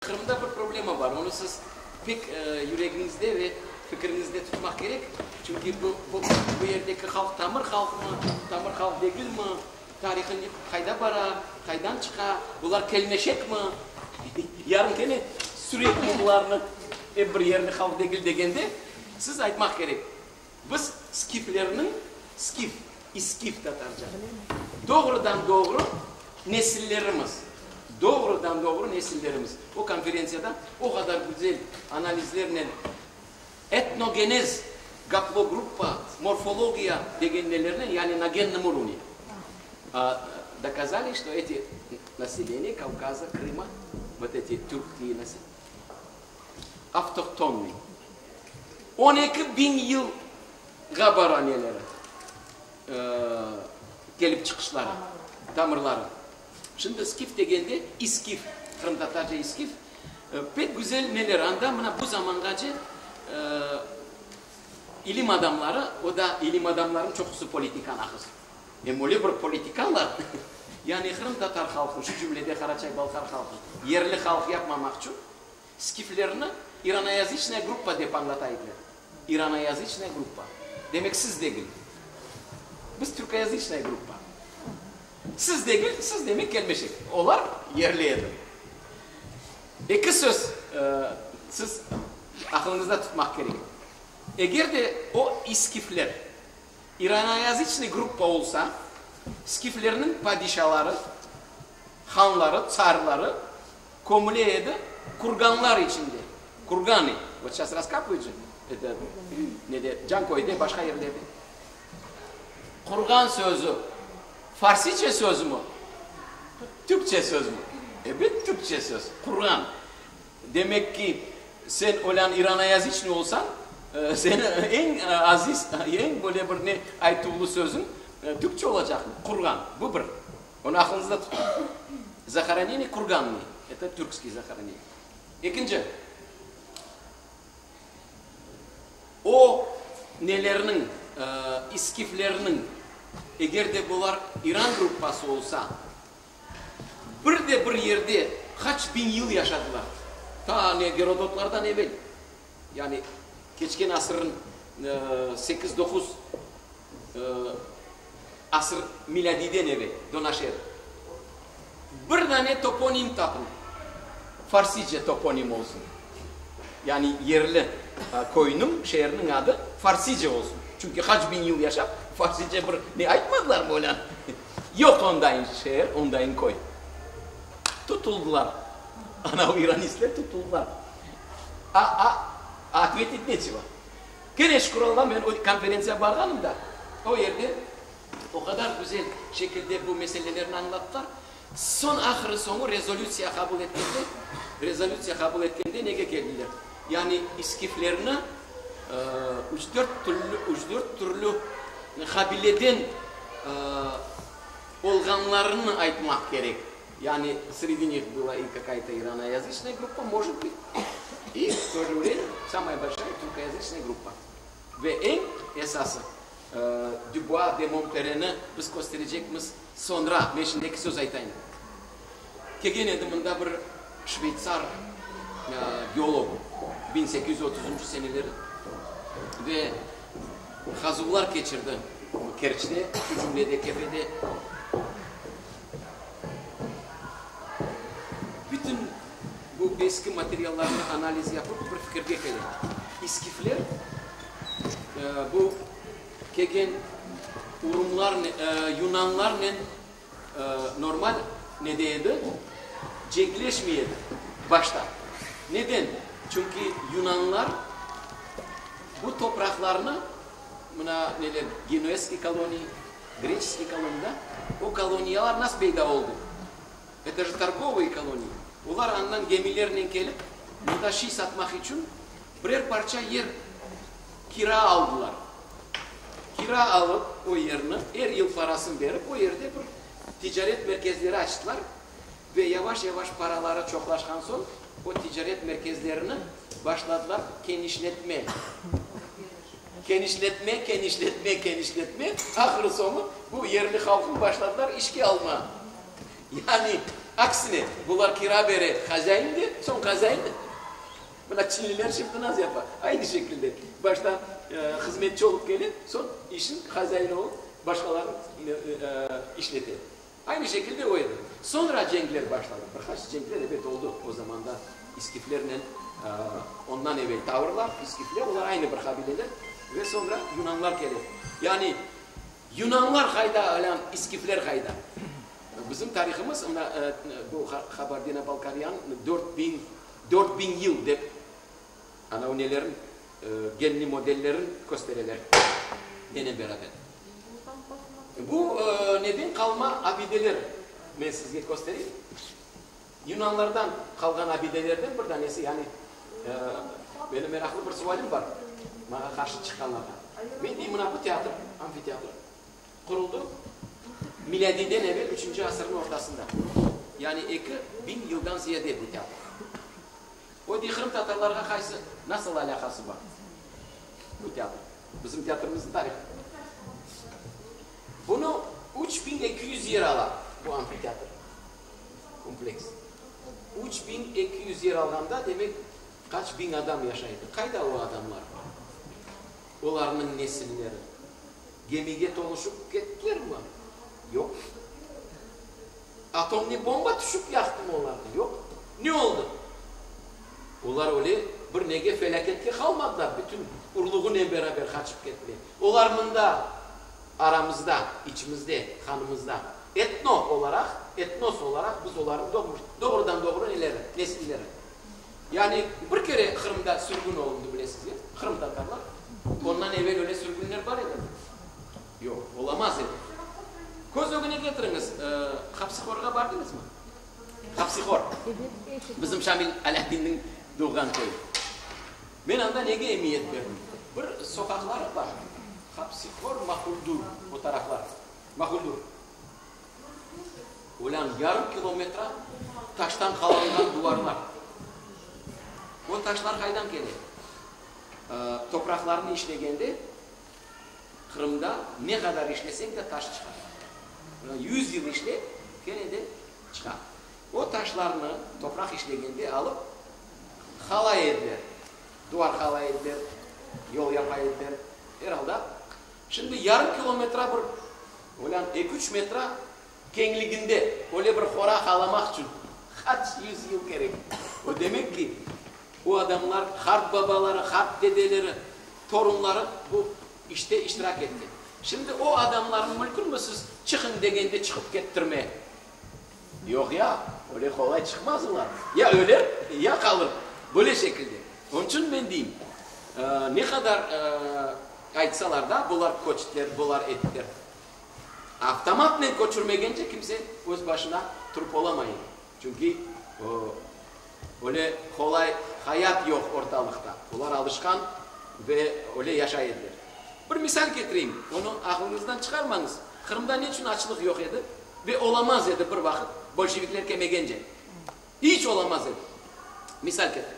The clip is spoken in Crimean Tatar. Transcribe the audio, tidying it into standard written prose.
Qırımda bir problema bar, onı siz pek yüregiñizde ve fikiriñizde tutmaq kerek, çünki bu, bu, bu yerdeki halq tamır halqmı, tamır halq degilmi, tarihı qayda bara, qaydan çıqa, bular kelmeşekmi, yarın kene sürekmi bularnı, ep bir yerli halq degil degende, siz aytmaq kerek, Biz skiflerniñ, skif, iskif tatarca, doğrudan-doğru nesillerimiz, doğrudan-doğru nesillerimiz. O konferentsiyada o qadar güzel analizlernen etnogenez, gaplogruppa, morfologiya degen nelernen, yani na gennom urovne, dokazali, çto eti naseleniye Kavkaza, Krıma, vot eti türkkiye naseleniye, Avtohtonnıy. 12 biñ yılğa bara neleri, kelip çıqışları, tamırları. Şimdi skif degende, iskif, qırımtatarca iskif, pek güzel neler anda, mına bu zamanğace ilim adamları, o da ilim adamlarınıñ çoqusı politikan ahız. Em öyle bir politikanlar, yani qırımtatar halqı, şu cümlede qaraçay-balqar halqı, yerli halq yapmamaq içün skiflerni iranoyazıçnaya gruppa dep añlata ediler. İranoyazıçnaya gruppa. Demek, siz degil. Biz türkoyazıçnaya gruppa. Siz degil, siz demek kelmeşek. Olar yerli edi. Eki söz siz aqılıñızda tutmaq kerek. Eger de o iskifler İranoyazıçnıy gruppa olsa, skiflerniñ padişaları, hanları, tsarları kömüle edi kurganlar içinde, kurganı, vot seyças raskapıvayut je, eto, nede, Canköyde, başqa yerlerde. Qurğan sözü farsice sözmü, türkçe sözmü? Ebet, türkçe söz, qurğan. Demek ki, sen olân iranoyaziçnıy olsañ, seniñ eñ aziz, eñ böyle bir ne aytuvlı sözüñ türkçe olacaqmı? Qurğan. Bu bir. Onı aqlıñızda tutuñ. Zahoroneniye kurgannıy. Eto türkskiy zahoroneniye. Ekinci. O nelerniñ, iskiflerniñ, eger de bular İran gruppası olsa, Bir de bir yerde qaç biñ yıl yaşadılar? Ta ne Gerodotlardan evel, yani keçken asırın sekiz-doquz asır milâdiyden evel, do naş era. Bir dane toponim tapıñ, farsice toponim olsun, yani yerli köyniñ, şeerniñ adı farsice olsun. Çünki qaç biñ yıl yaşap, farsice bir ne aytmadılarmı olân? Yoq ondayın şeer, ondayın köy. Tutuldılar. Anav iranistler tutuldılar. A, a, otvetit neçeva. Kene şükür Alla, men o konferentsiyağa barğanımda, o yerde o qadar güzel şekilde bu meselelerni añlattılar. Soñ, ahırı soñu rezolütsiya qabul etkende, rezolütsiya qabul etkende nege keldiler? Yani iskiflerni üç-dört türlü, üç-dört türlü qabileden olğanlarını aytmaq kerek. Yani sredi nih byla i kakaya-to iranoyazıçnaya gruppa, может bıt, i v to je vremâ samaya bolşaya türkoyazıçnaya gruppa. Ve eñ esası, Dübua de Monpereni biz kösterecekmiz soñra. Men şimdi eki söz aytayım. Kelgen edi mında bir şveytsar geolog 1830-ncı seneleri ve qazuvlar keçirdi Kerçte, şu cümlede Kefede. Bütün bu eski materiallarnı analiz yapıp bir fikirge kele, iskifler bu kelgen urumlarnen, yunanlarnen normal nede edi, cenkleşmey edi başta. Neden? Çünki yunanlar bu topraqlarnı, mına neler, genuezskiy koloniy, greçeskiy koloniy da, o koloniyalar nasıl peyda oldı? Eto je torgovıye koloniyi. Olar andan gemilernen kelip, mında şiy satmaq içün birer parça yer kira aldılar. Kira alıp o yerni, er yıl parasını berip, o yerde bir ticaret merkezleri açtılar ve yavaş-yavaş paraları çoqlaşqan soñ, o ticaret merkezlerini başladılar kenişletme. Kenişletme, kenişletme, kenişletme, ahırı soñu bu yerli halqnı başladılar işke alma. Yani. Aksine, bular kira bere, hazain de, soñ hazain de. Mına çinliler şimdi naz yapa, aynı şekilde, başta hızmetçi olıp kele, soñ işin hazaini olıp, başqalarnı işlete. Aynı şekilde o edi. Soñra cenkler başladı. Bir qaç cenkler, ebet, oldı o zamanda iskiflernen, ondan evel tavrlar, iskifler, olar aynı bir qabileler, ve soñra yunanlar kele. Yani yunanlar qayda, alâ iskifler qayda? Bizim tarihımız, mına bu Kabardino-Balkariyanıñ 4000, 4000 yıl dep anav nelerin, genli modellerin köstereler nenen beraber. Bu neden qalma abideler men sizge köstereyim. Yunanlardan qalğan abidelerden bir danesi, yani menim meraqlı bir sualim bar maña qarşı çıqqanlarğa. Men deyim, mına bu teatr, amfiteatr quruldı milâdiyden evel üçünci asırnıñ ortasında. Yani 2000 yıldan ziyade bu teatr. O dey, qırımtatarlarğa qaysı, nasıl alâqası bar bu teatr? Bizim teatrimizniñ tarihı. Bunı 3200 yer ala bu amfiteatr kompleks. 3200 yer alğanda, demek, qaç biñ adam yaşay edi. Qayda o adamlar? Olarnıñ nesilleri? Gemige toluşıp kettilermi? Yoq. Atomnıy bomba tüşip yaqtımı olarnı? Yoq. Ne oldı? Olar öyle bir nege felâketke qalmadılar, bütün urluğınen beraber qaçıp kettiler. Olar mında, aramızda, içimizde, qanımızda. Etno olaraq, etnos olaraq biz olarnıñ doğmuş, doğrudan-doğru neleri, nesilleri. Yani bir kere Qırımda sürgün olundı, bilesizler, qırımtatarlar. Ondan evel öyle sürgünler bar edimi? Yoq, olamaz edi. Köz ögüne ketiriñiz, Hapsihorğa bardıñızmı? Hapsihor, bizim Şamil Alâdinniñ doğğan köyü. Men anda nege emiyet berdim? Bir soqaqları bar, Hapsihor, Mahuldür, o taraflar, Mahuldür. Olân yarım kilometra taştan qalanğan duvarlar. O taşlar qaydan kele? Topraqlarnı işlegende, Qırımda ne qadar işleseñ de taş çıqa. 100 yıl işle, kene de çıqa. O taşlarnı topraq işlegende alıp halay ediler. Duvar halay ediler, yol yapa ediler. Er alda, şimdi yarım kilometra bir, olân eki-üç metra keñliginde öyle bir hora halamaq içün qaç yüz yıl kerek. O demek ki, o adamlar, qart babaları, qart dedeleri, torunları bu işte iştirak etken. Şimdi o adamlarnı mülkünmi siz çıqıñ degende çıqıp kettirme? Yoq ya, öyle qolay çıqmaz olar. Ya öler, ya qalır. Böyle şekilde. Onıñ içün men deyim, ne qadar aytsalar da, bular köçtiler, bular ettiler. Avtomatnen köçürmegence kimse öz başına turıp olamay. Çünki öyle qolay hayat yoq ortalıqta. Olar alışqan ve öyle yaşay ediler. Bir misal ketireyim, onı aqlıñızdan çıqarmañız. Qırımda ne içün açlıq yoq edi ve olamaz edi bir vaqıt, bolşevikler kelmegence? İç olamaz edi. Misal ketireyim.